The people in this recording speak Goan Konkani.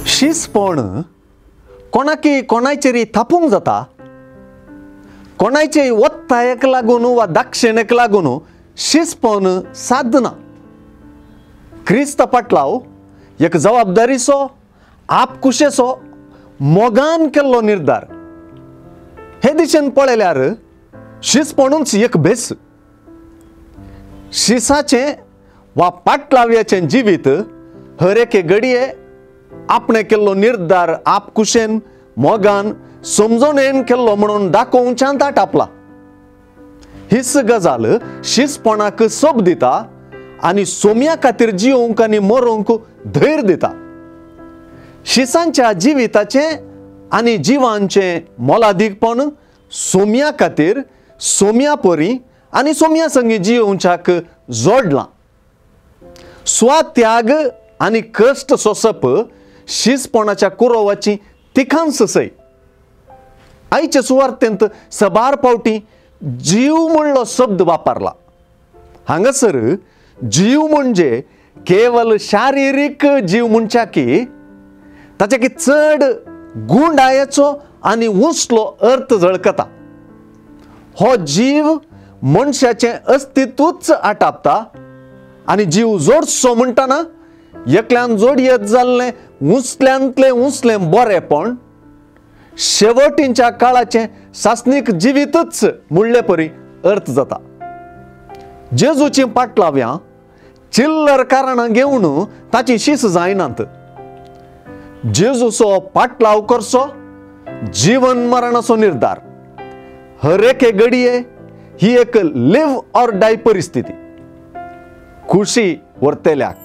शिसपण कोणाकी कोणाचेरी थापूंक जाता, कोणाचे ಒತ್ತಾಯಕ್ಕೆ लागून वा दाक्षिणेक लागून शिसपण साधना. क्रिस्त पाटलाव एक जबाबदारीचो आपकुशेचो मोगान केल्लो निर्धार. हे दिशेन पळयल्यार शिसपणूच एक भेस. शिसाचें वा पाटलाव्याचें जिवीत हर एके घडये आपणे केल्लो निर्धार आपकुशेन मोगान समजोणेन केल्लो म्हणून दाखोवच्यान आटापला. हीच गजाल शिसपणाक सोब दिता आनी सोम्या खातीर जिवंक आनी मरोंक धैर्य दिता. शिसांच्या जिविताचें आनी जिवांचें मोलादीकपण सोम्या खातीर सोम्या परी आनी सोम्या संगी जिवच्याक जोडलां. स्वत्याग आनी कश्ट सोंसप शिसपणाच्या कुरोवाची तिखांस सय. आयचे सुवार्तेंत सबार पावटी जीव म्हणलो शब्द वापरला. हांगासर जीव म्हणजे केवल शारिरीक जीव म्हणच्या की ताच्या की चड गुंडायेचो आनी उंचलो अर्थ झळकता. हो जीव मनशाचें अस्तित्वूच आटापता आनी जीव जोडचो म्हणटना एकल्यान जोडयेत जाल्लें उंचल्यांतलें उंचलें बरेपण शेवटींच्या काळाचें सासणीक जिवीतच म्हणले परी अर्थ जाता. जेजूची पाटलाव्यां चिल्लर कारणां घेवन ताची शीस जायनात. जेजूचो पाटलाव करचो जीवन मरणाचो निर्धार. हर एके घडये ही एक लिव ऑर डाय परिस्थिती. खुशी व्हरतल्याक.